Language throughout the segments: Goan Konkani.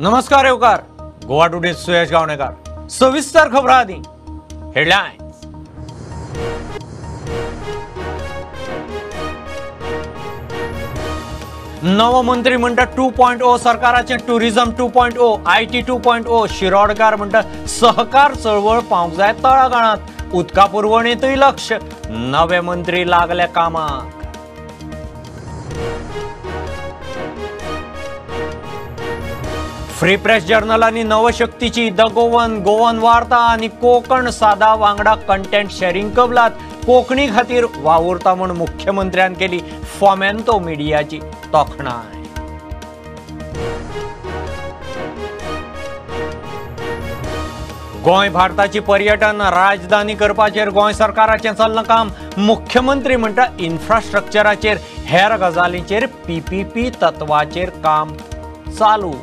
नमस्कार येवकार गोवा टुडे सुयश गावणेकर। सविस्तर खबरां आदी हेडलायन्स। नवो मंत्री म्हणटा 2.0 सरकाराचें टुरिझम 2.0 IT 2.0। Shirodkar म्हणटा सहकार चळवळ पावंक जाय तळागाळांत, उदका पुरवणेंतूय लक्ष। नवे मंत्री लागले कामाक। फ्री प्रेस जर्नल आनी नवशक्तीची the Goan, Goan वार्ता आनी कोंकण सादा वांगडा कंटेंट शेरिंग कबलात कोंकणी खातीर वावुरता म्हूण मुख्यमंत्र्यान केली फोमेंतो मिडियाची तोखणाय। गोंय भारताची पर्यटन राजधानी करपाचेर गोंय सरकाराचें चल्लां काम। मुख्यमंत्री म्हणटा इन्फ्रास्ट्रक्चराचेर हेर गजालींचेर पीपीपी तत्वाचेर काम चालू।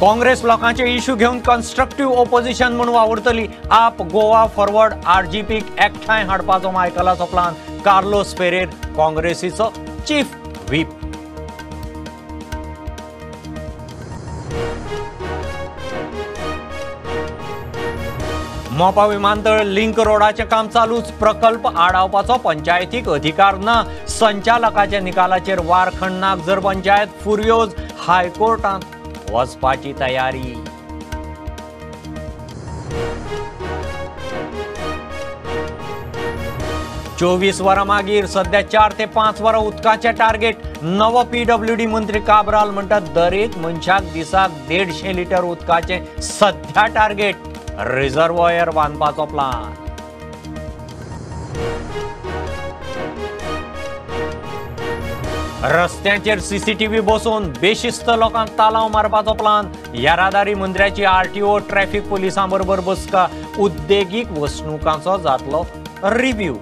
काँग्रेस लोकांचे इश्यू घेवन कन्स्ट्रक्टिव्ह ओपोजिशन म्हूण वावुरतली। आप गोवा फॉरवर्ड आरजीपीक एकठांय हाडपाचो मायकलाचो प्लान। कार्लोस फेरेर काँग्रेसीचो चीफ व्हीप। मोपा विमानतळ लिंक रोडाचें काम चालूच, प्रकल्प आडावपाचो पंचायतीक अधिकार ना। संचालकाच्या निकालाचेर वारखंड नागझर पंचायत फुर्योज, हायकोर्टांत वचपाची तयारी। चोवीस वरां मागीर सध्या 4 ते 5 वरां उदकाचें टार्गेट। नवो पीडब्ल्यूडी मंत्री काब्राल म्हणटा दरेक मनशाक दिसाक 150 लिटर उदकाचें सध्या टार्गेट। रिजर्वॉयर बांदपाचो प्लान। रस्त्यांचेर सीसीटीव्ही बसोवन बेशिस्त लोकांक तालांव मारपाचो प्लान। येरादारी मंत्र्याची आरटीओ ट्रॅफिक पुलिसां बरोबर बसका। उद्देगीक वसणुकांचो जातलो रिव्ह्यू।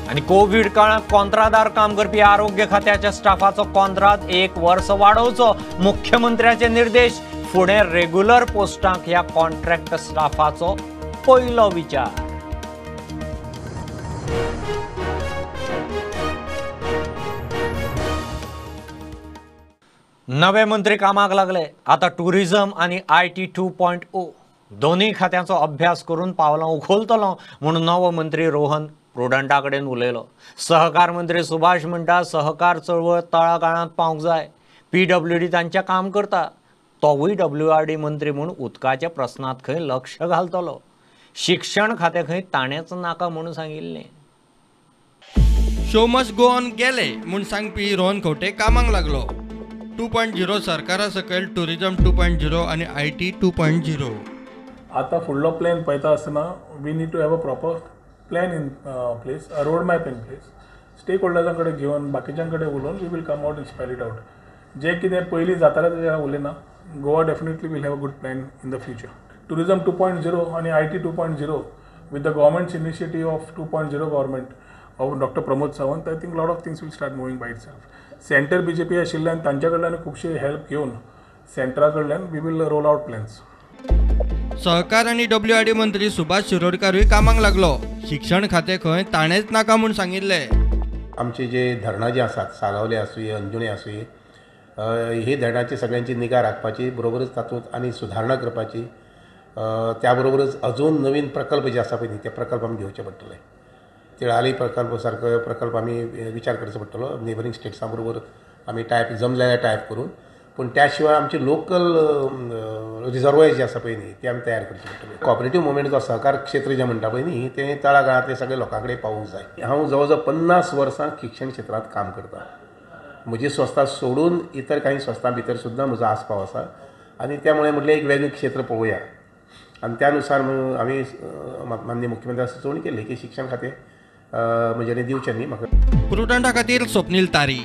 आनी कोवीड काळांत कॉंत्रादार काम करपी आरोग्य खात्याच्या स्टाफाचो कॉंत्राद 1 वर्स वाडोवचो, मुख्यमंत्र्याचे निर्देश। फुडें रेग्युलर पोस्टांक ह्या कॉन्ट्रॅक्ट स्टाफाचो पयलो विचार। नवे मंत्री कामाक लागले। आतां टुरिझम आनी IT 2.0 दोनूय खात्यांचो अभ्यास करून पावलां उखलतलो म्हूण नवो मंत्री रोहन प्रुडंटा कडेन उलयलो। सहकार मंत्री सुभाष म्हणटा सहकार चळवळ तळागाळांत पावंक जाय। पीडब्ल्यूडी तांचें काम करता, तोवूय डब्ल्यूआरडी मंत्री म्हूण उदकाच्या प्रस्नांत खंय लक्ष घालतलो। शिक्षण खातें खंय ताणेंच नाका म्हूण सांगिल्लें। शो मस्ट गो ऑन गेले म्हूण सांगपी रोहन खंवटे कामाक लागलो। 2.0 सरकारा सकयल टुरिझम 2.0 आनी IT 2.0। आतां फुडलो प्लॅन पळयता आसतना we need to have a proper plan in place, a road map in place. Stake होल्डर्सां कडेन घेवन बाकीच्यां कडेन उलोवन we will come out and spell it out. जें कितें पयलीं जातालें तेजेर हांव उलयना। Goa definitely will have a good plan in the future. Tourism 2.0 and IT 2.0 with the government's initiative of 2.0 government of Dr. Pramod Sawant, I think lot of things will start moving by itself. Center BJP आशिल्ल्यान तांच्या कडल्यान खुबशी हेल्प घेवन सेंटरा कडल्यान we will roll out plans. सहकार आनी डब्ल्यूआरडी मंत्री सुभाष शिरोडकारूय कामाक लागलो। शिक्षण खातें खंय ताणेंच नाका म्हूण सांगिल्लें। आमचे जे धरणां जी आसात, सालावले आसुये, अंजुणे आसुये, ही धरणाची सगळ्यांची निगा राखपाची, बरोबरच तातूंत आनी सुधारणा करपाची, त्या बरोबरच अजून नवीन प्रकल्प जे आसा पळय न्ही ते प्रकल्प आमी घेवचे पडटले। तिळाली प्रकल्प सारको प्रकल्प आमी विचार करचो पडटलो, नेबरींग स्टेट्सां बरोबर आमी टायप जमले जाल्यार टायप करून। पूण त्या शिवाय आमचे लोकल रिजर्वॉयर जे आसा पळय न्ही ते आमी तयार करचे पडटले। कॉपरेटीव मुवमेंट जो सहकार क्षेत्र जें म्हणटा पळय न्ही तें तळागाळांतले सगळे लोकां कडेन पावूंक जाय। हांव जवळ जवळ 50 वर्सां शिक्षण क्षेत्रांत काम करता। म्हजी संस्था सोडून इतर काही संस्थां भितर सुद्दां म्हजो आस्पाव आसा आनी त्यामुळे म्हटलें एक वेगळें क्षेत्र पळोवया आनी त्यानुसार आमी माननीय मुख्यमंत्र्यान सुचोवणी केली की शिक्षण खातें म्हज्यानी दिवचें न्ही म्हाका। प्रुडंटा खातीर स्वप्नील तारी।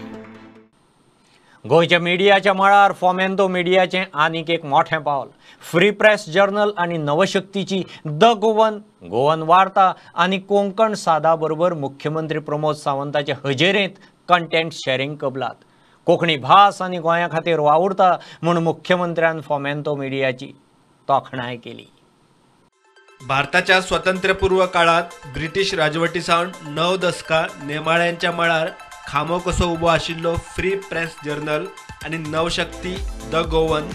गोंयच्या मिडियाच्या मळार फोमेंतो मिडियाचें आनीक एक मोठें पावल। फ्री प्रेस जर्नल आनी नवशक्तीची the Goan, Goan वार्ता आनी कोंकण सादा बरोबर मुख्यमंत्री प्रमोद सावंताचे हजेरेंत कंटेंट शेरिंग कबलात। कोंकणी भास आनी गोंया खातीर वावुरता म्हूण मुख्यमंत्र्यान फोमेंतो मिडियाची तोखणाय केली. भारताच्या स्वातंत्र्यपूर्व काळात ब्रिटीश राजवटी सावन 9 दसकां नेमाळ्यांच्या मळार खांबो कसो उबो आशिल्लो फ्री प्रेस जर्नल आनी नवशक्ती the Goan,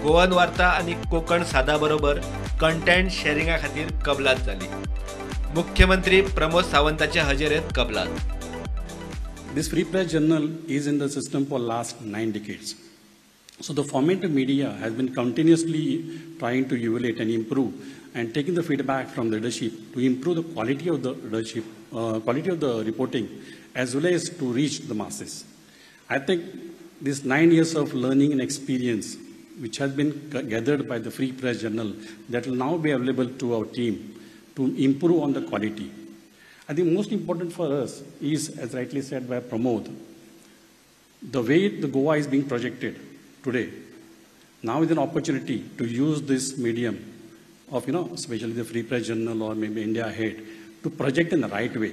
Goan वार्ता आनी कोंकण सादा बरोबर कंटेंट शेअरिंगा खातीर कबलात जाली. मुख्यमंत्री प्रमोद सावंताचे हजेरेत कबलात. This Free Press Journal is in the system for last 9 decades. So the Fomento Media has been continuously trying to evaluate and improve and taking the feedback from the leadership to improve the quality of the leadership, quality of the reporting, as well as to reach the masses. I think this 9 years of learning and experience, which has been gathered by the Free Press Journal, that will now be available to our team to improve on the quality. I think most important for us is, as rightly said by Pramod, the way the Goa is being projected today, now is an opportunity to use this medium of, especially the Free Press Journal or maybe India Ahead, to project in the right way.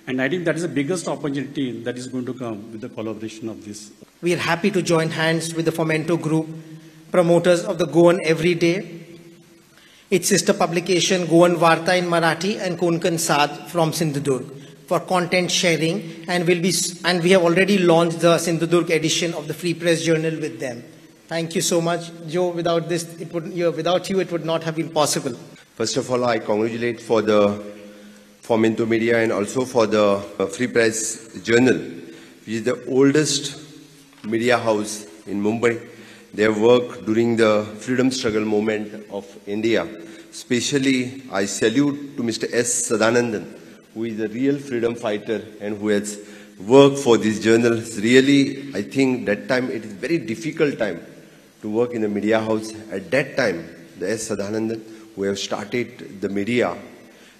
And I think that is the biggest opportunity that is going to come with the collaboration of this. We are happy to join hands with the Fomento Group, promoters of the Goan Everyday, its sister publication Goan Varta in Marathi and Konkan Saad from Sindhudurg for content sharing, and we have already launched the Sindhudurg edition of the Free Press Journal with them. Thank you so much, Joe. Without this, without you, it would not have been possible. First of all, I congratulate for the Fomento Media and also for the Free Press Journal, which is the oldest media house in Mumbai. They have worked during the freedom struggle movement of India. Especially, I salute to Mr. S. Sadanandan, who is a real freedom fighter and who has worked for this journal. Really, I think that time it is very difficult time to work in the media house. At that time, the S. Sadanandan, who have started the media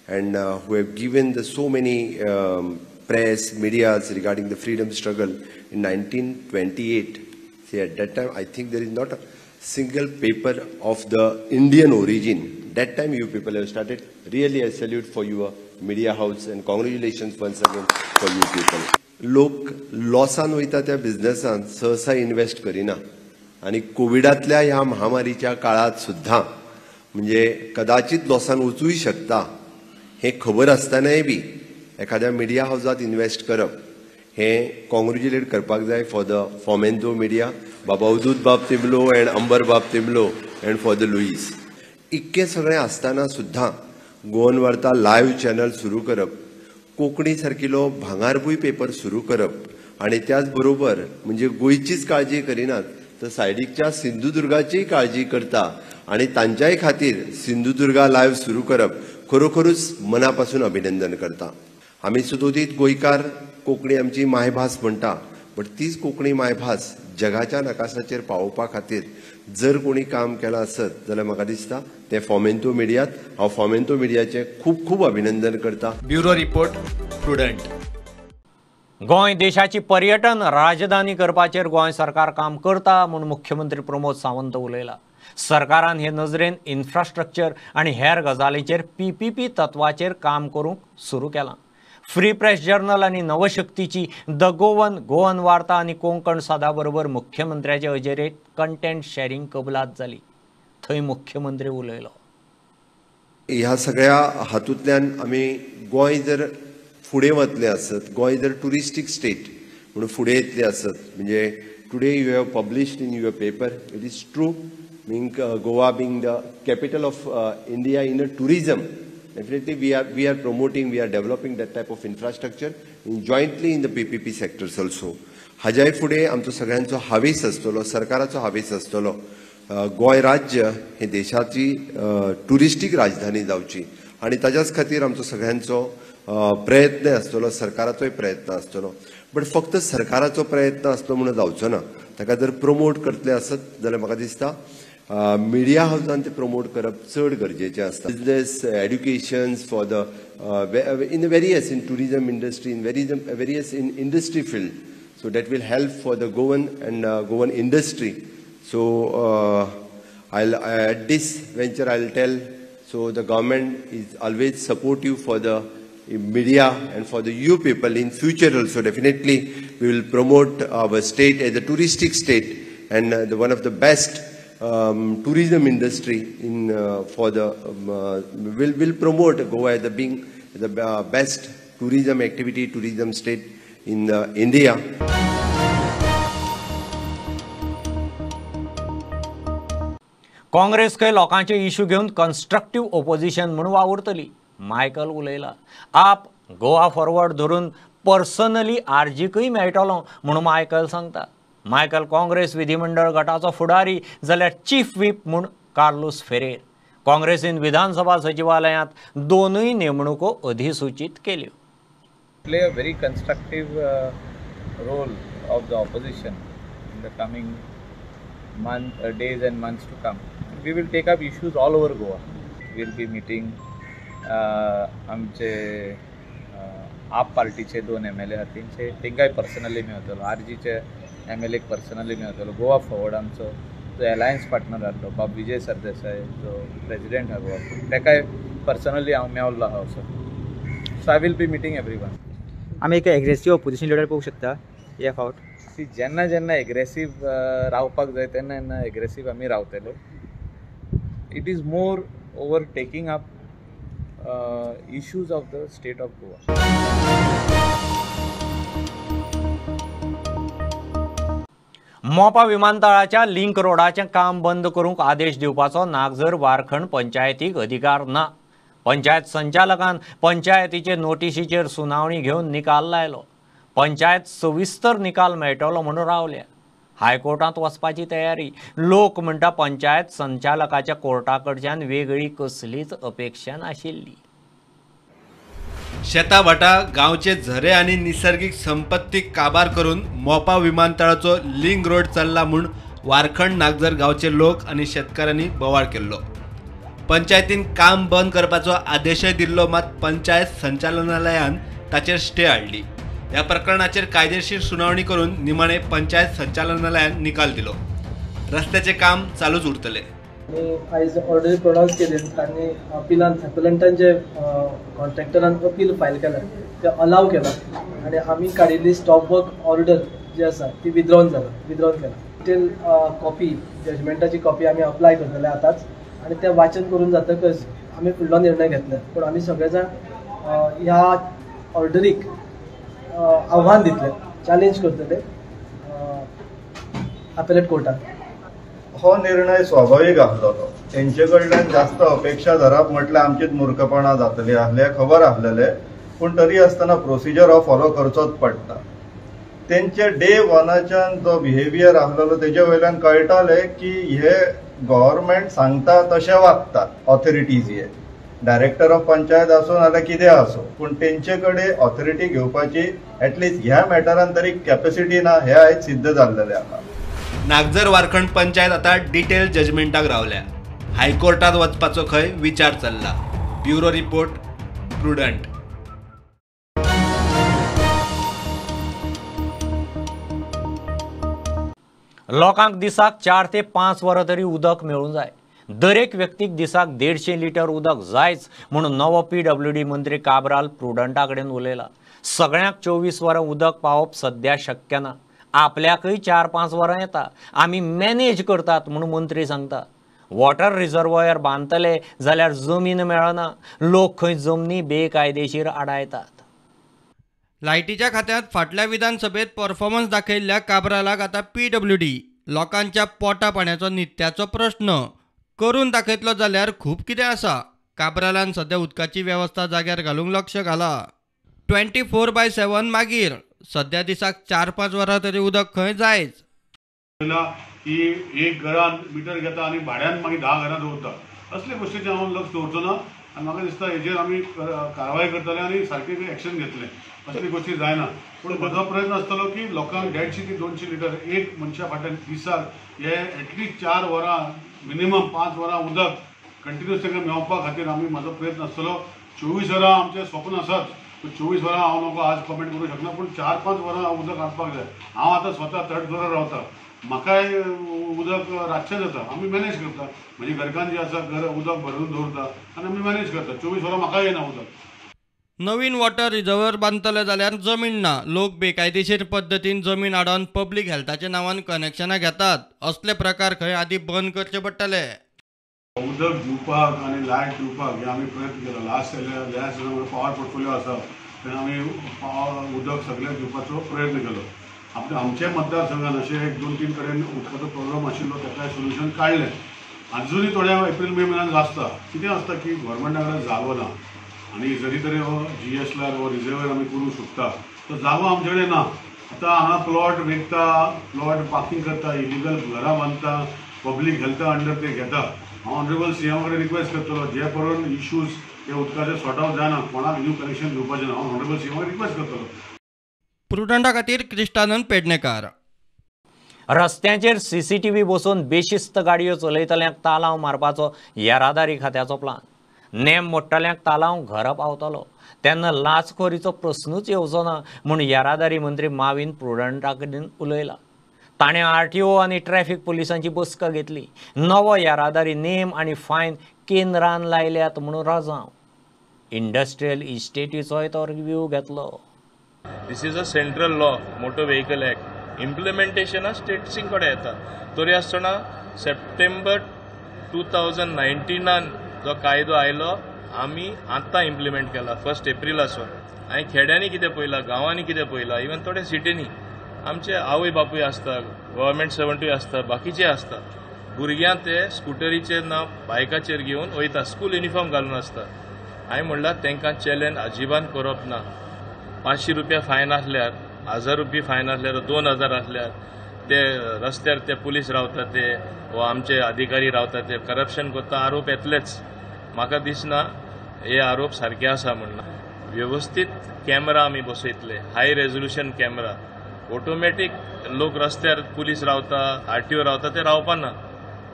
and who have given the so many press, medias regarding the freedom struggle in 1928. See, at that time, I think there is not a single paper of the Indian origin. That time you people have started. Really, I salute for your media house and congratulations once again for you people. लोक लॉसान वयता त्या बिझनेसान सहसा इन्व्हेस्ट करिना आनी कोविडांतल्या ह्या महामारीच्या काळात सुद्दां म्हणजे कदाचित लॉसान वचूंय शकता हें खबर आसतनाय बी एखाद्या मिडिया हावजात इन्व्हेस्ट करप हें कॉंग्रेच्युलेट करपाक जाय for the Fomento media, Baba Avadhoot Bab Timblo and Ambar Bab Timblo and for the Luis. इतकें सगळें आसतना सुद्दां गोवन वार्ता लायव्ह चॅनल सुरू करप, कोंकणी सारकिलो भांगारभूंय पेपर सुरू करप आनी त्याच बरोबर म्हणजे गोंयचीच काळजी करिनात तर सायडीकच्या सिंधुदुर्गाचीय काळजी करता आनी तांच्याय खातीर सिंधुदुर्गा लायव्ह सुरू करप खरोखरूच मना पासून अभिनंदन करता. आमी सदोदीत गोंयकार कोंकणी आमची मायभास म्हणटा, बट तीच कोंकणी मायभास जगाच्या नकाशाचेर पावोवपा खातीर जर कोणी काम केलां आसत जाल्यार म्हाका दिसता तें फॉमेंतो मिडियात. हांव फॉमेंतो मिडियाचें खूब खूब अभिनंदन करता. Bureau report, Prudent. Goa देशाची पर्यटन राजधानी करपाचेर गोंय सरकार काम करता म्हूण मुख्यमंत्री प्रमोद सावंत उलयला. सरकारान हे नजरेन इन्फ्रास्ट्रक्चर आनी हेर गजालींचेर पीपीपी तत्वाचेर काम करूंक सुरू केलां. फ्री प्रेस जर्नल आनी नवशक्तीची the Goan, Goan वार्ता आनी कोंकण सादा बरोबर मुख्यमंत्र्याचे हजेरेत कंटेंट शेअरिंग कबलात जाली. थंय मुख्यमंत्री उलयलो. ह्या सगळ्या हातूंतल्यान आमी गोंय जर फुडें वतलें आसत, गोंय जर ट्युरिस्टीक स्टेट म्हणून फुडें येतलें आसत, म्हणजे today you have published in your paper, it is true, being Goa being the capital of India in a tourism, definitely we are promoting, we are developing that type of infrastructure in jointly in the PPP sectors also. हाज्याय फुडें आमचो सगळ्यांचो हावेस आसतलो, सरकाराचो हावेस आसतलो गोंय राज्य हे देशाची ट्युरिस्टीक राजधानी जावची आनी ताज्याच खातीर आमचो सगळ्यांचो प्रयत्न आसतलो, सरकाराचोय प्रयत्न आसतलो. बट फक्त सरकाराचो प्रयत्न आसलो म्हणून जावचो ना, ताका जर प्रमोट करतले आसत जाल्यार म्हाका दिसता मिडिया हावजान ते प्रमोट करप चड गरजेचें आसता. Business, educations for the in various in tourism industry, in various in industry field, so that will help for the Goan and Goan industry. So at this venture I will tell, so the government is always supportive for the media and for the you people in future also. Definitely we will promote our state as a touristic state and one of the best tourism industry in for the will promote Goa as the being the best tourism activity, tourism state in India. Congress खंय लोकांचे इश्यू घेवन कन्स्ट्रक्टिव्ह ओपोजिशन म्हूण वावुरतली, मायकल उलयला. आप गोवा फॉरवर्ड धरून पर्सनली आरजीकूय मेळटलो म्हूण मायकल सांगता. मायकल काँग्रेस विधिमंडळ गटाचो फुडारी जाल्यार चीफ व्हीप म्हूण कार्लूस फेरेर. काँग्रेसीन विधानसभा सचिवालयांत दोनूय नेमणुको अधिसूचीत केल्यो. Play a very constructive role of the opposition in the coming month, days and months to come. We will take up issues all over Goa. We will be meeting आमचे आप पार्टीचे 2 MLA आहात तेंचे, तेंकांय पर्सनली मेळटलो, आरजीचे MLA personally मेळटलो. गोवा फॉरवर्ड आमचो जो एलायन्स पार्टनर आहलो बाब विजय सरदेसाय जो प्रेजिडेंट आहा गोवा फॉरवर्ड, तेकाय पर्सनली हांव मेवल्लो आहा. So I will be meeting everyone. आमी एक एग्रेसीव ऑपोजिशन लिडर पळोवंक शकता हे फावट. सी, जेन्ना जेन्ना एग्रेसीव रावपाक जाय तेन्ना तेन्ना एग्रेसीव आमी रावतले. It is more over taking up issues of the state of Goa. Mopa विमानतळाच्या link रोडाचें काम बंद करूंक आदेश दिवपाचो नागझर वारखंड पंचायतीक अधिकार ना. पंचायत संचालकान पंचायतीचे नोटिशीचेर सुनावणी घेवन निकाल लायलो. पंचायत सविस्तर निकाल मेळटलो म्हणून रावल्या. हायकोर्टांत वचपाची तयारी. लोक म्हणटा पंचायत संचालकाच्या कोर्टा कडच्यान वेगळी कसलीच अपेक्षा नाशिल्ली. शेता भाटा गांवचे झरे आनी निसर्गीक संपत्ती काबार करून मोपा विमानतळाचो लिंक रोड चल्ला म्हूण वारखंड नागझर गांवचे लोक आनी शेतकारांनी बोवाळ केल्लो. पंचायतीन काम बंद करपाचो आदेशय दिल्लो, मात पंचायत संचालनालयान ताचेर स्टे हाडली. ह्या प्रकरणाचेर कायदेशीर सुनावणी करून निमाणे पंचायत संचालनालयान निकाल दिलो. रस्त्याचें काम चालूच उरतलें. आनी आयज ऑर्डर प्रोनावन्स केली आनी अपिलान एपलंटान जे कॉन्ट्रॅक्टरान अपील फायल केला ते अलाव केला आनी आमी काडिल्ली स्टॉप वर्क ऑर्डर जी आसा ती विथड्रॉन जाला, विथड्रॉन केला. डिटेल कॉपी जजमेंटाची कॉपी आमी अप्लाय करतले आतांच आनी तें वाचन करून जातकच आमी फुडलो निर्णय घेतले. पूण आमी सगळे जाण ह्या ऑर्डरीक आव्हान दितले, चॅलेंज करतले अपॅलेट कोर्टात. हो निर्णय स्वाभावीक आसलो. तेंचे कडल्यान जास्त अपेक्षा धरप म्हटल्यार आमचीच मूर्खपणां जातली आसले, खबर आसलेले, पूण तरी आसतना प्रोसिजर हो फॉलो करचोच पडटा. तेंचे डे वनाच्यान जो बिहेवियर आसलेलो तेजे वयल्यान कळटाले की हे गव्हर्मेंट सांगता तशें वागतात ऑथॉरिटीज. हे डायरेक्टर ऑफ पंचायत आसूं नाल्यार कितें आसूं, पूण तेंचे कडेन ऑथॉरिटी घेवपाची एटलिस्ट ह्या मॅटरान तरी कॅपेसिटी ना हें आयज सिद्ध जाल्लेलें आसा. नागझर वारखंड पंचायत आता डिटेल जजमेंटाक रावल्या. हायकोर्टात वचपाचो खंय विचार चल्ला. Bureau report, Prudent. लोकांक दिसाक 4 ते 5 वरां तरी उदक मेळूंक जाय. दरेक व्यक्तीक दिसाक 150 लिटर उदक जायच म्हणून नवो PWD मंत्री काब्राल प्रुडंटा कडेन उलयला. सगळ्यांक 24 वरां उदक पावप सद्या शक्य ना. आपल्याकय 4-5 वरां येता, आमी मॅनेज करतात म्हणून मंत्री सांगता. वॉटर रिजर्वोयर बांदतले जाल्यार जमीन मेळना, लोक खंय जमनी बेकायदेशीर आडायतात. लायटीच्या खात्यांत फाटल्या विधानसभेत परफॉर्मन्स दाखयल्ल्या काब्रालाक आतां PWD लोकांच्या पोटा पाण्याचो नित्याचो प्रश्न करून दाखयतलो जाल्यार खूब कितें आसा. काब्रालान सद्या उदकाची वेवस्था जाग्यार घालूंक लक्ष घाला. 24/7 मागीर सद्या दिसाक 4-5 वरां तरी उदक खंय जायच. की एक घरान मिटर घेता आनी भाड्यान मागीर 10 घरां दवरता, असले गोश्टीचेर हांव लक्ष दवरचो ना आनी म्हाका दिसता हेजेर आमी कारवाय करतले आनी सारकें एक्शन घेतले. असली गोश्टी जायना, पूण म्हजो प्रयत्न आसतलो की लोकांक 150 ते 200 लिटर एक मनशा फाटल्यान दिसाक हे एटलिस्ट 4 वरां मिनिमम 5 वरां उदक कंटिन्युअस तांकां मेळपा खातीर आमी म्हजो प्रयत्न आसतलो. 24 वरां आमचें स्वप्न आसाच, पूण 24 वरां हांव नको आज कमेंट करूं शकना, पूण 4-5 वरां उदक हाडपाक जाय. हांव आतां स्वता थर्ड फ्लोरार रावता, म्हाकाय उदक रातचें जाता, आमी मॅनेज करता. म्हजी घरकान्न जी आसा घर उदक भरून दवरता आनी आमी मॅनेज करता. 24 वरां म्हाकाय येना उदक. नवीन वॉटर रिजर्वर बांदतले जाल्यार जमीन ना. लोक बेकायदेशीर पद्दतीन जमीन आडोवन पब्लीक हेल्थाच्या नांवान कनेक्शनां घेतात. असले प्रकार खंय आदी बंद करचे पडटले. उदक दिवपाक आनी लायट दिवपाक हे आमी प्रयत्न केलो. लास्ट पावर पोर्टफोलियो आसा तेन्ना आमी पावर उदक सगळें दिवपाचो प्रयत्न केलो. आमच्या मतदारसंघान अशें 1-2-3 कडेन उदकाचो प्रॉब्लम आशिल्लो, ताका सोल्युशन काडलें. आजुनूय थोड्या एप्रील मे म्हयन्यान आसता. कितें आसता की गव्हर्मेंटा कडेन जागो ना आनी जरी तरी हो जीएसआर हो रिजर्वर आमी करूंक शकता, तो जागो आमचे कडेन ना. आतां हांगा प्लॉट विकता, प्लॉट पार्किंग करता, इलिगल घरां बांदता, पब्लीक हेल्था अंडर ते घेता. हांव ऑनरेबल सीएमा कडेन रिक्वेस्ट करतलो, जे पळोवन इश्यूज हे उदकाचे सॉर्ट आवट जायना, कोणाक न्यू कनेक्शन दिवपाचें ना, हांव ऑनरेबल सीएमा कडेन रिक्वेस्ट करतलो. प्रुडंटा खातीर क्रिस्टानंद पेडणेकार. रस्त्यांचेर सीसीटीव्ही बसोवन बेशिस्त गाडयो चलयतल्यांक तालांव मारपाचो येरादारी खात्याचो प्लान. नेम मोडटल्यांक तालांव घरा पावतलो तेन्ना लाचखोरीचो प्रस्नूच येवचो ना म्हूण येरादारी मंत्री माविन प्रुडंटा कडेन उलयला. ताणें आरटीओ आनी ट्रॅफिक पुलिसांची बसका घेतली. नवो येरादारी नेम आनी फायन केंद्रान लायल्यात म्हणून रजांव. इंडस्ट्रियल इस्टेटीचोय तो रिव्यू घेतलो. This is a central law, motor vehicle act. इम्प्लिमेंटेशना स्टेट्सीं कडेन येता. तरी आसतना सप्टेंबर 2019 जो कायदो आयलो आमी आतां इम्प्लिमेंट केला 1 एप्रिलासून. हांवें खेड्यांनी कितें पळयलां, गांवांनी कितें पळयलां, इवन थोडे सिटींनी आमचे आवय बापूय आसता, गव्हर्मेंट सर्वंटूय आसता, बाकीचे आसता. भुरग्यांक ते स्कुटरीचेर ना बायकाचेर घेवन वयता, स्कूल युनिफॉर्म घालून आसता. हांवें म्हणलां तांकां चॅलेंज अजिबात करप ना. 500 रुपया फायन आसल्यार, 1000 रुपया फायन आसल्यार, 2000 आसल्यार ते रस्त्यार ते पुलीस रावता ते वा आमचे अधिकारी रावता ते करप्शन करता, आरोप येतलेच. म्हाका दिसना हे आरोप सारके आसा म्हणून. वेवस्थीत कॅमेरा आमी बसयतले, हाय रेजोल्युशन कॅमेरा. ऑटोमॅटीक लोक रस्त्यार पुलीस रावता, आरटीओ रावता, ते रावपाना,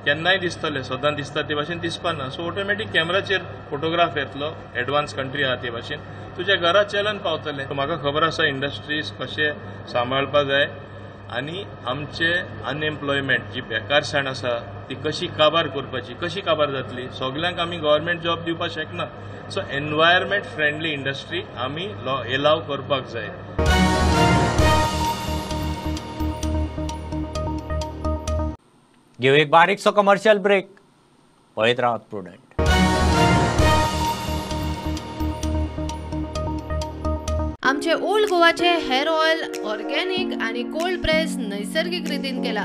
केन्नाय दिसतले, सदां दिसता ते भाशेन दिसपाना. सो ऑटोमॅटीक कॅमेराचेर फोटोग्राफ येतलो. एडवान्स कंट्री आहा ते भाशेन तुज्या घरा चलन पावतले. म्हाका खबर आसा इंडस्ट्रीज कशे सांबाळपा जाय आनी आमचे अनएम्प्लॉयमेंट जी बेकारसाण आसा ती कशी काबार करपाची, कशी काबार जातली. सगल्यांक आमी गव्हर्मेंट जॉब दिवपाक शकना. सो एनवायरमेंट फ्रेंडली इंडस्ट्री आमी एलाव करपाक जाय. घेऊ एक बारीकसो कमर्शियल ब्रेक. पळयत रावात प्रुडंट. आमचे ओल्ड गोवाचे हेअर ऑयल ऑर्गेनिक आणि कोल्ड प्रेस नैसर्गिक रितीन केला.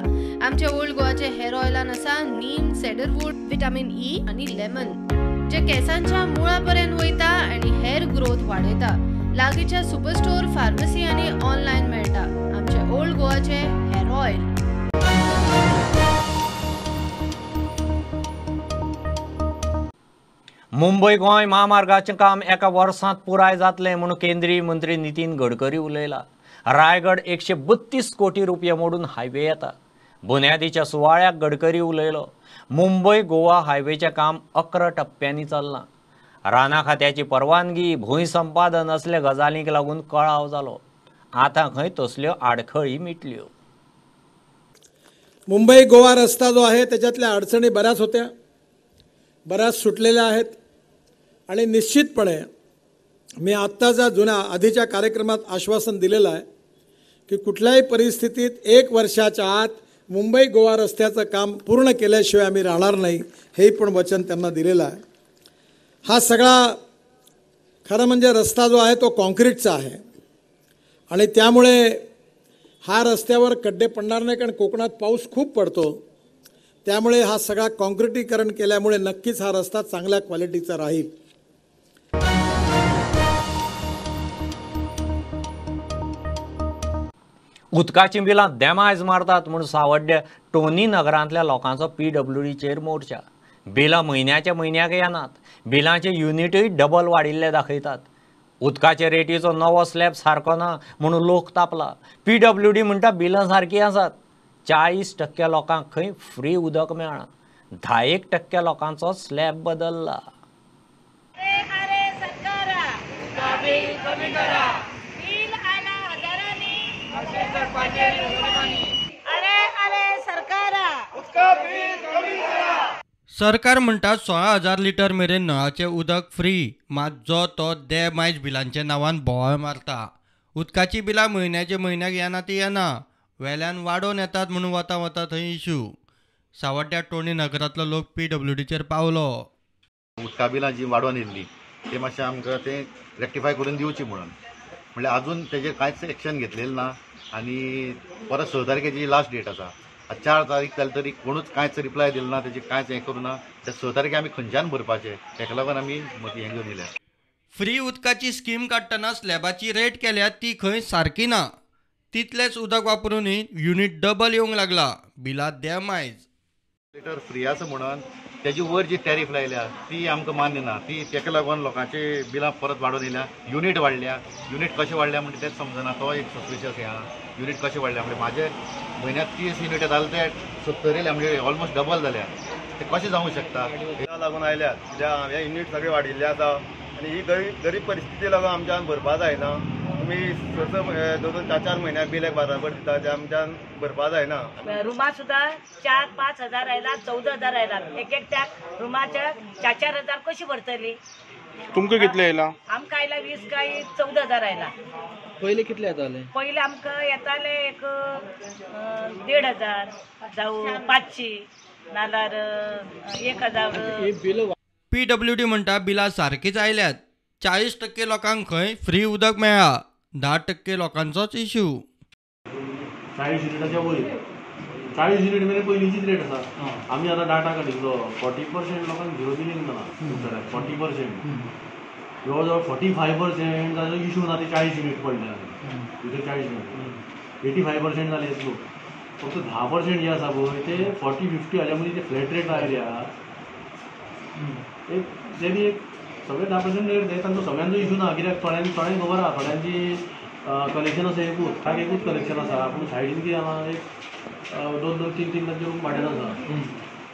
आमचे ओल्ड गोवाचे हेअर ऑयलान आसा नीम, सेडरवूड, विटामिन ई आणि लेमन, जे केसांच्या मुळापर्यंत वयता आणि हेअर ग्रोथ वाडयता. लागींच्या सुपरस्टोर, फार्मसी आणि ऑनलायन मेळटा. आमचे ओल्ड गोवाचे हेअर ऑयल. मुंबय गोंय महामार्गाचें काम एका वर्सांत पुराय जातलें म्हूण केंद्रीय मंत्री नितीन गडकरी उलयला. रायगड 132 कोटी रुपया मोडून हायवे येता. बुन्यादीच्या सुवाळ्याक गडकरी उलयलो. मुंबय गोवा हायवेचें काम 11 टप्प्यांनी चल्लां. रानां खात्याची परवानगी, भूंय संपादन असल्या गजालींक लागून कळाव जालो. आतां खंय तसल्यो आडखळी मिटल्यो. मुंबई गोवा रस्ता जो आहे त्याच्यातल्या अडचणी बऱ्याच होत्या, बऱ्याच सुटलेल्या आहेत. आणि निश्चितपणे मी आत्ताच्या जुन्या आधीच्या कार्यक्रमात आश्वासन दिलेलं आहे की कुठल्याही परिस्थितीत 1 वर्षाच्या आत मुंबई गोवा रस्त्याचं काम पूर्ण केल्याशिवाय आम्ही राहणार नाही, हे पण वचन त्यांना दिलेलं आहे. हा सगळा खरं म्हणजे रस्ता जो आहे तो कॉन्क्रीटचा आहे आणि त्यामुळे हा रस्त्यावर खड्डे पडणार नाही, कारण कोकणात पाऊस खूप पडतो. त्यामुळे हा सगळा कॉन्क्रिटीकरण केल्यामुळे नक्कीच हा रस्ता चांगल्या क्वालिटीचा राहील. उदकाचीं बिलां देमायज मारतात म्हूण सावड्डे टोनी नगरांतल्या लोकांचो पीडब्ल्यूडीचेर मोर्चा. बिलां म्हयन्याच्या म्हयन्याक येनात. बिलांचे युनिटूय डबल वाडिल्ले दाखयतात. उदकाचे रेटीचो नवो स्लॅब सारको ना म्हणून लोक तापला. पीडब्ल्यूडी म्हणटा बिलां सारकीं आसात. 40% लोकांक खंय फ्री उदक मेळना. 10% लोकांचो स्लॅब बदल्ला. सरकार म्हणटा 16,000 लिटर मेरेन नळाचें उदक फ्री, मात जो तो दे मायज बिलांच्या नांवान बोवाळ मारता. उदकाची बिलां म्हयन्याचे म्हयन्याक येना ती येना, वेल्यान वाडोवन येतात म्हणून वता वता थंय इशू. सावड्ड्या टोणी नगरांतलो लोक पीडब्ल्यूडीचेर पावलो. उदका बिलां जी वाडोवन येयल्ली ते मातशें आमकां तें रेक्टिफाय करून दिवची म्हणून, म्हणल्यार अजून तेजेर कांयच एक्शन घेतलेलें ना. आनी परत 6 तारखेची लास्ट डेट आसा, 4 तारीख जाली तरी कोणूच कांयच रिप्लाय दिलो ना, तेजेर कांयच हें करूं ना. त्या 6 तारखे आमी खंयच्यान भरपाचें, तेका लागून आमी हें घेवन येयल्या. फ्री उदकाची स्कीम काडटना स्लॅबाची रेट केल्या ती खंय सारकी ना. तितलेंच उदक वापरूनय युनीट डबल येवंक लागला, बिलां दे मायज. लिटर फ्री आसा म्हणून तेजी वयर जी टॅरीफ लायल्या ती आमकां मान्य ना. ती तेका लागून लोकांची बिलां परत वाडोवन येयल्या, युनीट वाडल्या. युनीट कशें वाडल्या म्हणजे तेंच समजना, तो एक सस्पिशियस हें आहा. युनीट कशें वाडल्या म्हणजे म्हाजे म्हयन्याक 30 युनीट येताले ते 70 येयल्या, म्हणजे ऑलमोस्ट डबल जाल्या. ते कशें जावंक शकता? हेका लागून आयल्यात कित्याक हे युनीट सगळे वाडिल्ले आसा आनी ही गरीब परिस्थिती लागून आमच्यान भरपा जायना. तुमी 6 6 2 2 4 4 म्हयन्याक बिल एक बाराबर दिता, ते आमच्यान भरपा जायना. रुमा सुद्दां 4-5 हजार आयला, 14,000 आयला. एक एकट्याक रुमाच्या 4-4 हजार कशी भरतली? तुमकां कितले आयला? आमकां आयला 20 काय 14,000 आयला. पयले कितले येताले? पयले आमकां येताले एक 1,500 जावं 500 नाल्यार 1,000. पीडब्ल्यूडी म्हणटा बिलां सारकीच आयल्यात. 40% लोकांक खंय फ्री उदक मेळ्ळा, 10% लोकांचोच इशू. 40 युनिटाच्या वयर 40 युनिट मेरेन पयलींचीच रेट आसा. आमी आतां डाटा काडिल्लो 40% लोकांक झिरो बिलींग जाला, 40%, जवळ जवळ 45% ताजो इशू ना. ते 40 युनिट पडले भितर, 40 युनिट 85% जाले लोक. फक्त 10% जे आसा पळय ते 40-50 हाज्या मदीं ते फ्लॅट रेट आयल्या. एक ते बी एक सगळे 10% रेट ते तांचो सगळ्यांचो इशू ना, कित्याक थोड्यांक खबर आहा, थोड्यांची कनेक्शन आसा एकूच, ताका एकूच कनेक्शन आसा, पूण सायडीन कितें आहा एक 2 2 3 3 तांचे रूम भाड्यान आसा.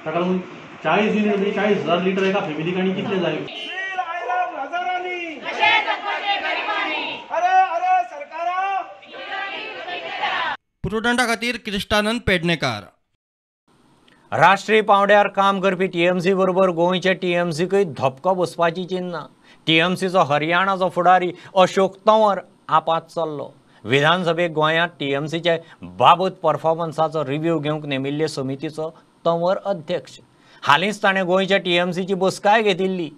ताका लागून 40 युनिट म्हणजे 40,000 लिटर एका फॅमिलीक आनी कितले जाय? प्रुडंटा खातीर क्रिस्टानंद पेडणेकार. राष्ट्रीय पांवड्यार काम करपी टीएमसी बरोबर गोंयच्या टीएमसीकय धपको बसपाची चिन्नां. टीएमसीचो हरियाणाचो फुडारी अशोक तंवर आपात चल्लो. विधानसभेक गोंयांत टीएमसीचे बाबत परफॉर्मन्साचो रिव्ह्यू घेवंक नेमिल्ले समितीचो तंवर अध्यक्ष. हालींच ताणें गोंयच्या टीएमसीची बसकाय घेतिल्ली.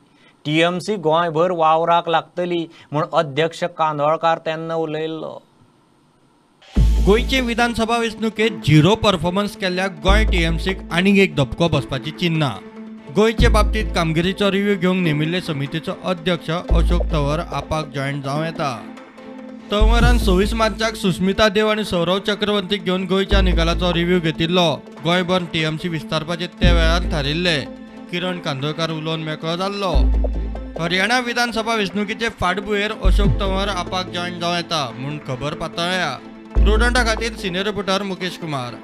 टीएमसी गोंयभर वावराक लागतली म्हूण अध्यक्ष कांदोळकार तेन्ना उलयल्लो. गोंयचे विधानसभा वेंचणुकेत झिरो परफॉर्मन्स केल्ल्या गोंय टीएमसीक आनीक एक धपको बसपाची चिन्नां. गोंयचे बाबतींत कामगिरीचो रिव्ह्यू घेवंक नेमिल्ले समितीचो अध्यक्ष अशोक तंवर आपाक जॉयन जावं येता. तंवरान 26 मार्चाक सुस्मिता देव आनी सौरव चक्रवर्तीक घेवन गोंयच्या निकालाचो रिव्ह्यू घेतिल्लो. गोंयभर टीएमसी विस्तारपाचे ते वेळार थारिल्ले. किरण कांदोळकार उलोवन मेकळो जाल्लो. हरियाणा विधानसभा वेंचणुकेचे फाटभुंयेर अशोक तंवर आपाक जॉयन जावं येता म्हूण खबर पातळ्ळ्या. प्रुडंटा खातीर सिनियर रिपोर्टर मुकेश कुमार.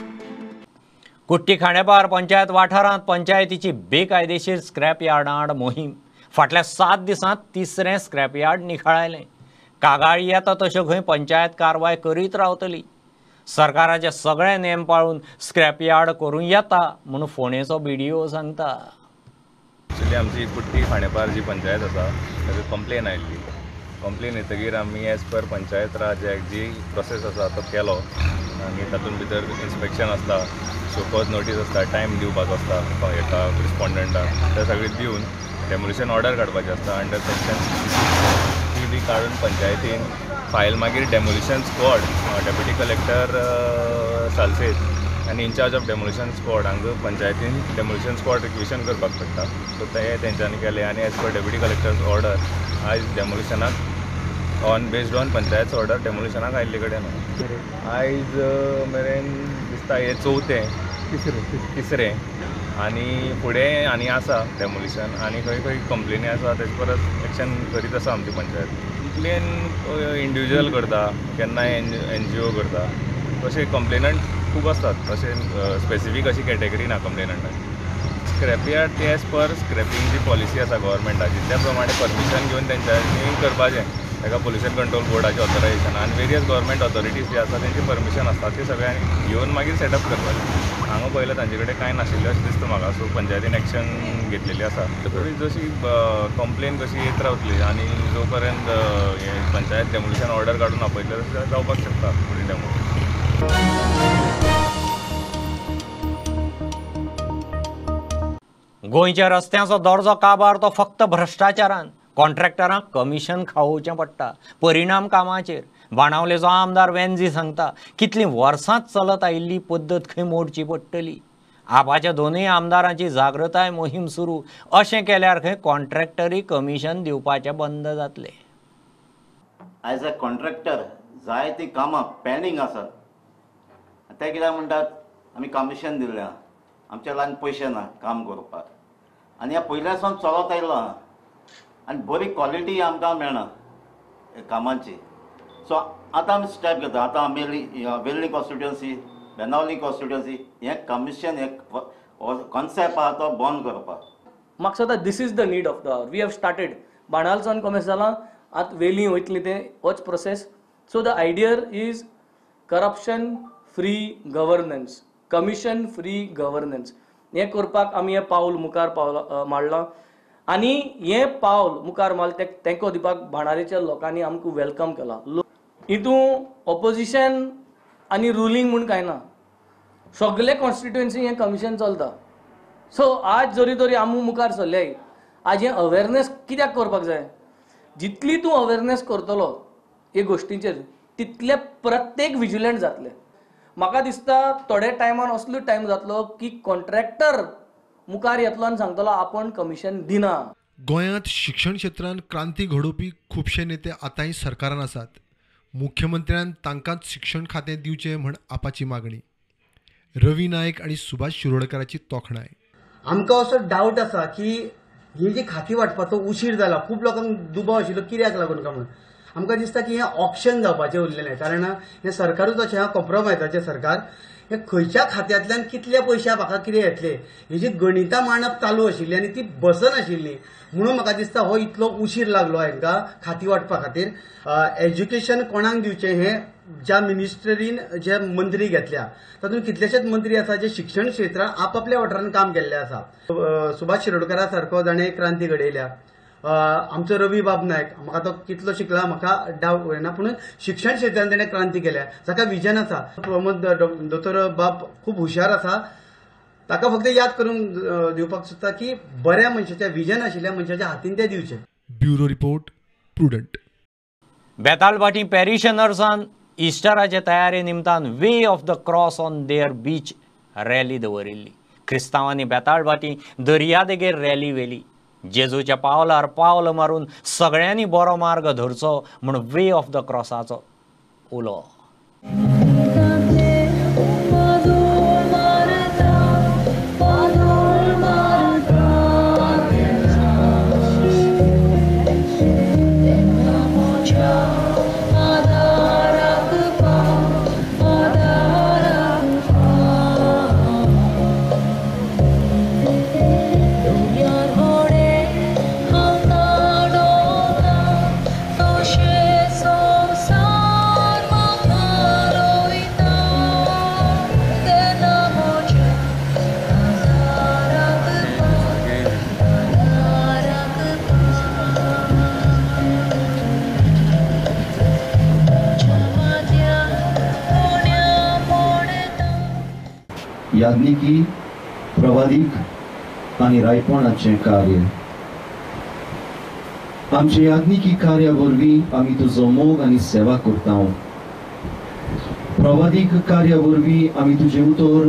कुट्टी खांडेपार पंचायत वाठारांत पंचायतीची बेकायदेशीर स्क्रॅप यार्डा आड मोहीम. फाटल्या 7 दिसांत तिसरें स्क्रॅप यार्ड निखळायलें. कागाळी येता तश्यो खंय पंचायत कारवाय करीत रावतली. सरकाराचे सगळे नेम पाळून स्क्रॅप यार्ड करूं येता म्हूण फोंडेचो बीडीओ सांगता. एक्चुअली आमची कुट्टी खांडेपार जी पंचायत आसा ताची कंप्लेन आयिल्ली. कंप्लेन येतकीर आमी as per Panchayat Raj act जी प्रोसेस आसा तो केलो आनी तातूंत भितर इन्स्पेक्शन आसता, शोकॉज नोटीस आसता, टायम दिवपाचो आसता हेका रिस्पोंडंटाक, ते सगळें दिवन डेमोलिशन ऑर्डर काडपाची आसता अंडर सेक्शन 66. ती बी काडून पंचायतीन फायल मागीर demolition squad deputy collector Salcete आनी इन्चार्ज ऑफ डेमोलिशन स्क्वॉड हांगा पंचायतीन डेमोलिशन स्क्वॉड रिक्विशन करपाक पडटा. सो तें तेंच्यांनी केलें आनी as per deputy collector's order आयज डेमोलिशनाक on based on panchayat order डेमोलिशनाक आयिल्ले कडेन आयज मेरेन दिसता हें चवथें तिसरें आनी फुडें आनी आसा डेमोलिशन आनी खंय खंय कंप्लेनी आसा तेजे परस एक्शन करीत आसा आमची पंचायत. कंप्लेन इंडिविज्युअल करता, केन्नाय एनजीओ करता, तशें कंप्लेनंट खूब आसतात, तशें स्पेसिफीक अशी कॅटेगरी ना कंप्लेनंटाची. स्क्रॅपयार्ड ते एज पर स्क्रॅपींग जी पॉलिसी आसा गव्हर्मेंटाची त्या प्रमाणे परमिशन घेवन तेंच्यांनी करपाचें. ताका पोल्युशन कंट्रोल बोर्डाचें ऑथरायजेशन आनी वेरियस गव्हर्मेंट ऑथॉरिटीज जे आसा तेंची परमिशन आसता, ते सगळ्यांनी घेवन मागीर सेटअप करपाचें. हांगा पळयल्यार तांचे कडेन कांय नाशिल्लें अशें दिसता म्हाका. सो पंचायतीन एक्शन घेतलेली आसा. तरी जशी कंप्लेन कशी येत रावतली आनी जो पर्यंत हे पंचायत डेमोलिशन ऑर्डर काडून आपयतले तशें जावपाक शकता फुडें डेमो. गोंयच्या रस्त्यांचो दर्जो काबार तो फक्त भ्रश्टाचारान. कॉन्ट्रॅक्टरांक कमिशन खावोवचें पडटा, परिणाम कामाचेर. बाणावलेचो आमदार वेन्झी सांगता कितलीं वर्सांच चलत आयिल्ली पद्दत खंय मोडची पडटली. आपाच्या दोनूय आमदारांची जागृताय मोहीम सुरू. अशें केल्यार खंय कॉन्ट्रॅक्टरी कमिशन दिवपाचें बंद जातलें. एज अ कॉन्ट्रॅक्टर जायतीं कामां पेंडींग आसात, ते कित्याक म्हणटात आमी कमिशन दिल्लें, आमच्या लागीं पयशे ना काम करपाक, आनी ह्या पयल्या सावन चलत आयलां आनी बरी क्वॉलिटी आमकां मेळना कामांची. सो आतां आमी स्टेप घेता. आतां आमी वेर्ली कॉन्स्टिट्युएन्सी, बेनावली कॉन्स्टिट्युएन्सी हें कमिशन हे कॉन्सेप्ट आहा तो बंद करपाक. म्हाका दिसता this is the need of the hour. We have started बाणालसान कॉमेस जालां, आतां वेली वयतली तें होच process. So the idea is corruption free governance, commission free governance. हें करपाक आमी हें पावल मुखार पावलां मारलां आनी हें पावल मुखार मारलें तें तेंको दिवपाक बाणावलेच्या लोकांनी आमकां welcome केलां. हितून ऑपोजिशन आनी रुलींग म्हूण कांय ना, सगळे कॉन्स्टिट्युएन्सी हें कमिशन चलता. सो आज जरी तरी आमी मुखार सरले, आज हें अवेरनेस कित्याक करपाक जाय? जितली तूं अवेरनेस करतलो हे गोश्टींचेर तितले प्रत्येक विजिलंट जातले. म्हाका दिसता थोड्या टायमान असलो टायम जातलो की कॉन्ट्रॅक्टर मुखार येतलो आनी सांगतलो आपूण कमिशन दिना. गोंयांत शिक्षण क्षेत्रांत क्रांती घडोवपी खुबशे नेते आतांय सरकारान आसात. मुख्यमंत्र्यान तांकांच शिक्षण खातें दिवचें म्हण आपाची मागणी. रवी नायक आनी सुभाष शिरोडकराची तोखणाय. आमकां असो डावट आसा की ही जी खाती वांटपाचो उशीर जाला, खूब लोकांक दुबाव आशिल्लो कित्याक लागून काय म्हणून. आमकां दिसता की हें ऑप्शन जावपाचें उरलेलें, कारण हें सरकारूच अशें कॉम्प्रोमायजाचें सरकार, हें खंयच्या खात्यांतल्यान कितले पयशे म्हाका कितें येतले हेजी गणितां मांडप चालू आशिल्ली आनी ती बसनाशिल्ली, म्हणून म्हाका दिसता हो इतलो उशीर लागलो हांकां खाती वांटपा खातीर. एज्युकेशन कोणाक दिवचें हें ज्या मिनिस्ट्रीन जे मंत्री घेतल्या तातूंत कितलेशेच मंत्री आसा जे शिक्षण क्षेत्रांत आपापल्या वाठारांत काम केल्ले आसा. सुभाष शिरोडकरा सारको जाणें क्रांती घडयल्या, आमचो रवी बाब नायक, म्हाका तो कितलो शिकला म्हाका डावट येना, पूण शिक्षण क्षेत्रांत ताणें क्रांती केल्या, जाका विजन आसा. प्रमोद दोतोर बाब खूब हुशार आसा, ताका फक्त याद करून दिवपाक सोदता की बऱ्या मनशाच्या विजन आशिल्ल्या मनशाच्या हातीन तें दिवचें. Bureau report, Prudent. Betalbatim पॅरिशनर्सान इस्टराचे तयारे निमतान way of the cross on their beach rally दवरिल्ली. क्रिस्तांवांनी बेताळभाटी दर्यादेगेर रॅली व्हेली. जेजूच्या पावलार पावल मारून सगळ्यांनी बरो मार्ग धरचो म्हूण वे ऑफ the क्रॉसाचो उलो. याज्ञिकी, प्रवादीक आनी रायपणाचें कार्य. आमचे याज्ञिकी कार्या वरवीं आमी तुजो मोग आनी सेवा करता. प्रवादीक कार्या वरवीं आमी तुजें उतर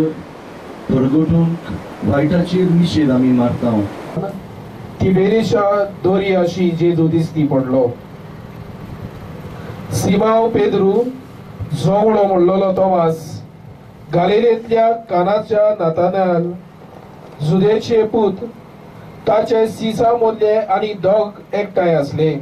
परगटूंक वायटाचेर निशेध आमी मारता. तिबेरीच्या दोरयाशी जेजू दिसती पडलो. सिमाव पेद्रू, जोंगडो म्हणलेलो तोमास, गालिलेंतल्या कानाच्या नातानाल, जुदेचे पूत, ताचे सिसा मोडले आनी दोग एकठांय आसले.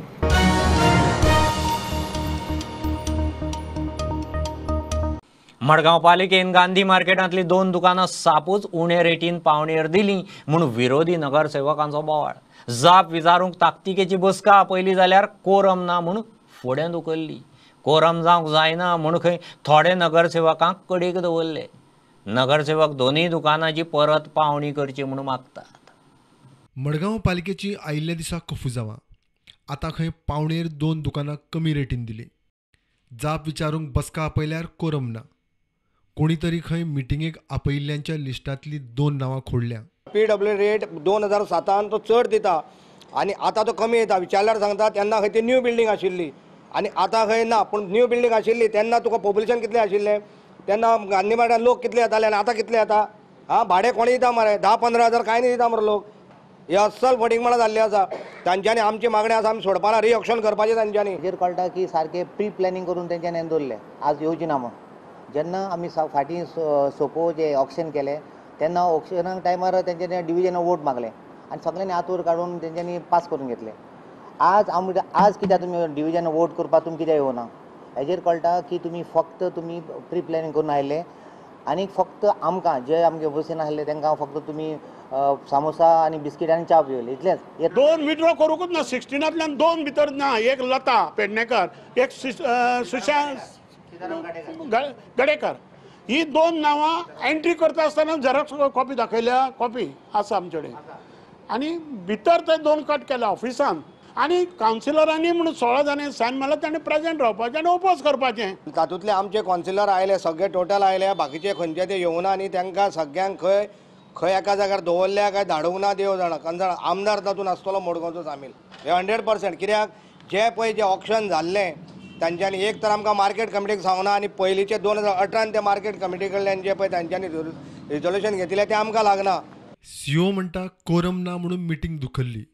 मडगांव पालिकेन गांधी मार्केटांतली दोन दुकानां सापूच उणे रेटीन पावणेर दिली म्हूण विरोधी नगरसेवकांचो बोवाळ. जाप विचारूंक ताकतिकेची बसका आपयली जाल्यार कोरम ना म्हूण फुडें धुकल्ली. कोरम जावंक जायना म्हूण खंय थोडे नगरसेवकांक कडेक दवरले. नगरसेवक दोनूय दुकानाची परत पावणी करची म्हणून मागतात. मडगांव पालिकेची आयिल्ल्या दिसा कफुजावां. आतां खंय पावणेर 2 दुकानां कमी रेटीन दिली. जाप विचारूंक बसका आपयल्यार कोरम ना. कोणी तरी खंय मिटिंगेक आपयिल्ल्यांच्या लिस्टांतली 2 नांवां खोडल्या. पीडब्ल्यू रेट 2007 तो चड दिता आनी आतां तो कमी येता. विचारल्यार सांगता तेन्ना खंय ती न्यू बिल्डींग आशिल्ली आनी आतां खंय ना. पूण न्यू बिल्डींग आशिल्ली तेन्ना तुका पॉप्युलेशन कितलें आशिल्लें, तेन्ना गांधी मार्गार लोक कितले येताले आनी आतां कितले येता. आं, भाडें कोणी दिता मरे, 10-15 हजार कांय न्ही दिता मरे लोक. हे अस्सल फटींगपणां जाल्लीं आसा तांच्यांनी. आमची मागणी आसा आमी सोडपाना, रिऑक्शन करपाचें तांच्यांनी. हेजेर कळटा की सारकें प्री प्लॅनिंग करून तेंच्यांनी दवरलें आज येवची ना म्हूण. जेन्ना आमी फाटीं सोपो जे ऑक्शन केलें तेन्ना ऑक्शनाक टायमार तेंच्यांनी डिविजनाक वोट मागलें आनी सगळ्यांनी आतूर काडून तेंच्यांनी पास करून घेतलें. आज आमी आज कित्याक तुमी डिविजनाक वोट करपाक तुमी कित्याक येवना हेजेर कळटा की तुमी फक्त तुमी प्री प्लॅनिंग करून आयिल्ले आनी फक्त आमकां जे आमगे बसीन आसले तांकां फक्त तुमी सामोसा आनी बिस्कीट आनी च्या पिवले इतलेंच. 2 विड्रॉ करूंकच ना. 16तल्यान 2 भितर ना. एक लता पेडणेकर, एक सुशांत गडेकर, ही 2 नांवां एंट्री करता आसतना झेरॉक्स कॉपी दाखयल्या, कॉपी आसा आमचे कडेन. आनी भितर ते 2 कट केल्या ऑफिसान. आनी कावन्सिलरांनी म्हणून 16 जाणांनी सायन मारला, ताणें प्रेजेंट रावपाचें आनी ओपोज करपाचें. तातूंतले आमचे कावन्सिलर आयले, सगळे टोटल आयले, बाकीचे खंयचे ते येवना आनी तांकां सगळ्यांक खंय खंय एका जाग्यार दवरल्या काय धाडूंक ना देव जाणा. कारण आमदार तातूंत आसतलो मडगांवचो सामील, हे 100%. कित्याक जे पळय जें ऑक्शन जाल्लें तांच्यांनी एक तर आमकां मार्केट कमिटीक सांगना आनी पयलींचे 2018 ते मार्केट कमिटी कडल्यान जे पळय तांच्यांनी रिजोल्युशन घेतिल्लें तें आमकां लागना. सीओ म्हणटा कोरम ना म्हणून meeting दुखल्ली.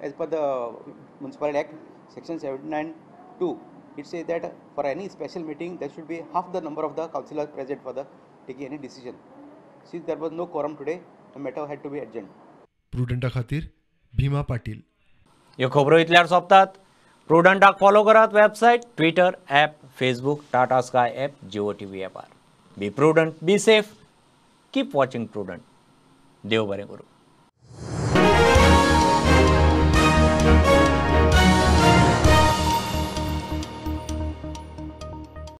As per the Municipal Act, section 79(2), it says that for any special meeting there should be half the number of the councillors present for the taking any decision. Since there was no quorum today, the matter had to be adjourned. प्रुडंटा खातीर भीमा पाटील. ह्यो खबरो इतल्यार सोंपतात. प्रुडंटाक फॉलो करात website, Twitter, app, Facebook, Tata Sky app, Jio TV ॲपार. Be prudent, be safe, keep watching Prudent. देव बरें करूं.